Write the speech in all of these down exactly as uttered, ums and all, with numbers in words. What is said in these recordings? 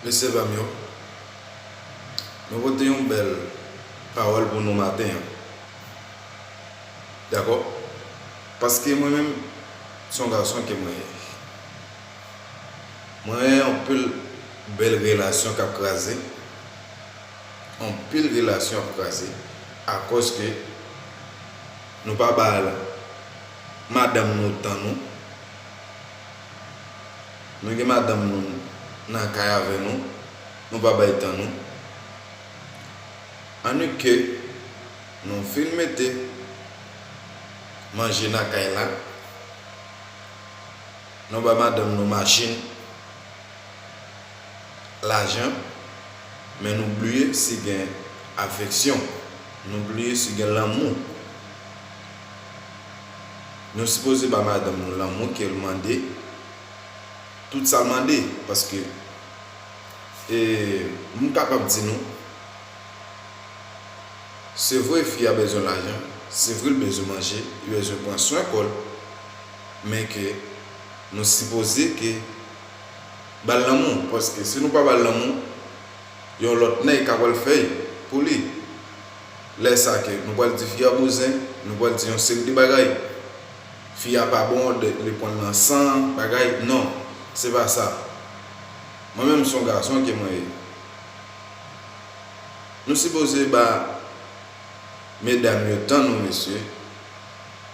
Mesye pa m yo, mwen pote yon bèl pawòl pou nou maten an. Dakò? Paske mwen menm, se yon gason ke mwen ye. Mwen wè anpil bèl relasyon k ap kraze. Anpil relasyon ap kraze akòz ke nou pa ba madanm nou tan nou. Nou gen madanm nou nan kay avè nou, nou pa bay tan nou. Annik ke nou fin mete manje nan kay la, nou ba madanm nou machin, lajan, men nou bliye si gen afeksyon, nou bliye si gen lanmou. Nou sipoze ba madanm nou lanmou ke l mande, tout sa l mande, paske, e, m kapab di nou, se vre fi a bezwen lajan, se vre l bezwen manje, li bezwen pran swen kò l, men ke nou sipoze ke ba l lanmou, paske si nou pa ba l lanmou, yon lòt nèg ka pral fè l pou li. Lè sa ke nou pral di fi a bouzen, nou pral di yon seri de bagay. Fi a pa bon, li pran nan san, bagay, non, se pa sa. Mwen menm se yon gason ke mwen ye. Nou sipoze ba medam yo tan nou, mesye.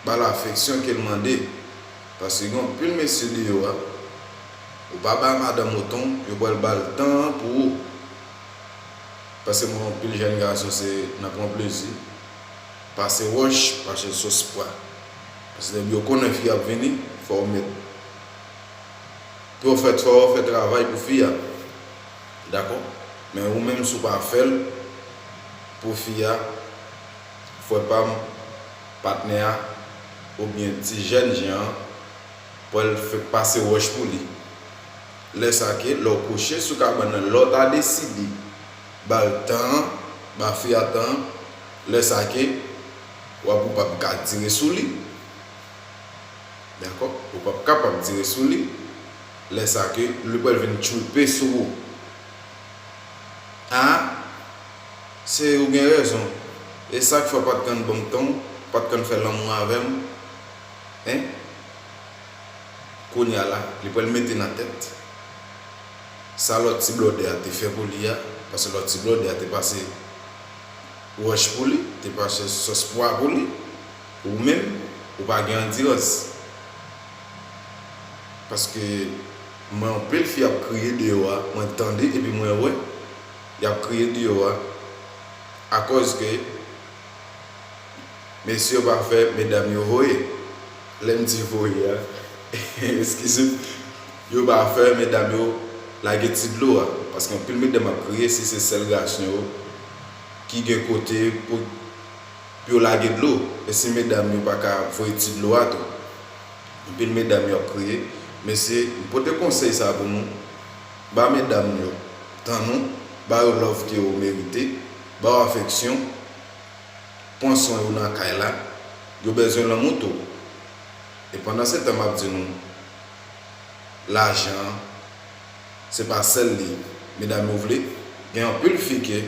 Ba l afeksyon ke l mande. Paske gen anpil mesye deyò a, ou pa ba madanm ou tan, yo pral ba l tan an pou ou. Paske mwen, anpil jèn gason, se nan pran plezi, pase wòch, pase sòs pwa. Paske depi yo konnen fi ap vini, fò w met, pou yo fè, fò yo fè travay pou fi a. Dakò? Men ou menm, si w pa fè l pou fi a, frè pa m, patnè a, oubyen ti jèn jan an, pral fè pase wòch pou li. Lè sa ke, lè w kouche sou kabann nan, lè w ta deside ba l tan an, ba fi a tan an, lè sa ke, w ap, ou p ap ka tire sou li. Dakò? Ou p ap kapab tire sou li. Lè sa ke, li pral vin tchwipe sou ou. A, se ou gen rezon. E sa k fè w pa t konn ban m tan w, pa t konn fè lanmou avè m. Hein? Kounye a la, li pral mete nan tèt sa lòt ti blòdè a te fè pou li a, paske lòt ti blòdè a te pase wòch pou li, te pase sòs pwa pou li, ou menm, ou pa gen andirans. Paske mwen, anpil fi ap kriye deyò a, mwen tande epi mwen wè, y ap kriye deyò a, akòz ke mesye yo pa fè medam yo voye. Lè m di voye a, eskize m, yo pa fè medam yo lage ti dlo a. Paske anpil medam ap kriye si se sèl gason yo ki gen kote pou, pou yo lage dlo. E si medam yo pa ka voye ti dlo a tou. Anpil medam yo ap kriye. Mesye, m pote konsèy sa pou nou. Ba medam yo tan nou, ba yo love ke yo merite, ba yo afeksyon. Pran swen yo nan kay la, yo bezwen lanmou tou. E pandansetan, m ap di nou, lajan an, se pa sèl li medam yo vle. Gen anpil fi ke,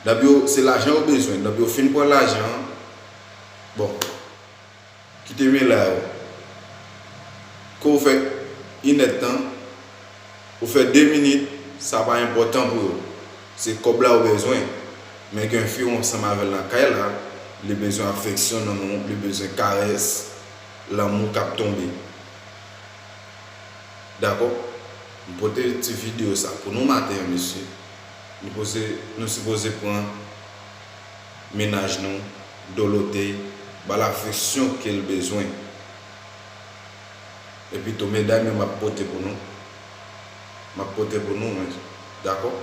dèpi yo, se lajan yo bezwen, dèpi yo fin pran lajan an, bon, kite men la yo. Ke w fè inèdtan, ou fè de minit, sa pa enpòtan pou yo. Se kòb la ou bezwen. Men gen fi ou ansanm avè l nan kay la, li bezwen afeksyon nan men w, li bezwen karès, lanmou k ap tonbe. Dakò? M pote ti videyo sa pou nou maten an, mesye. Nou poze, nou sipoze pran mennaj nou, dolote, ba l afeksyon ke l bezwen. Epi tou, medam yo, m ap pote pou nou. M ap pote pou nou, men, dakò?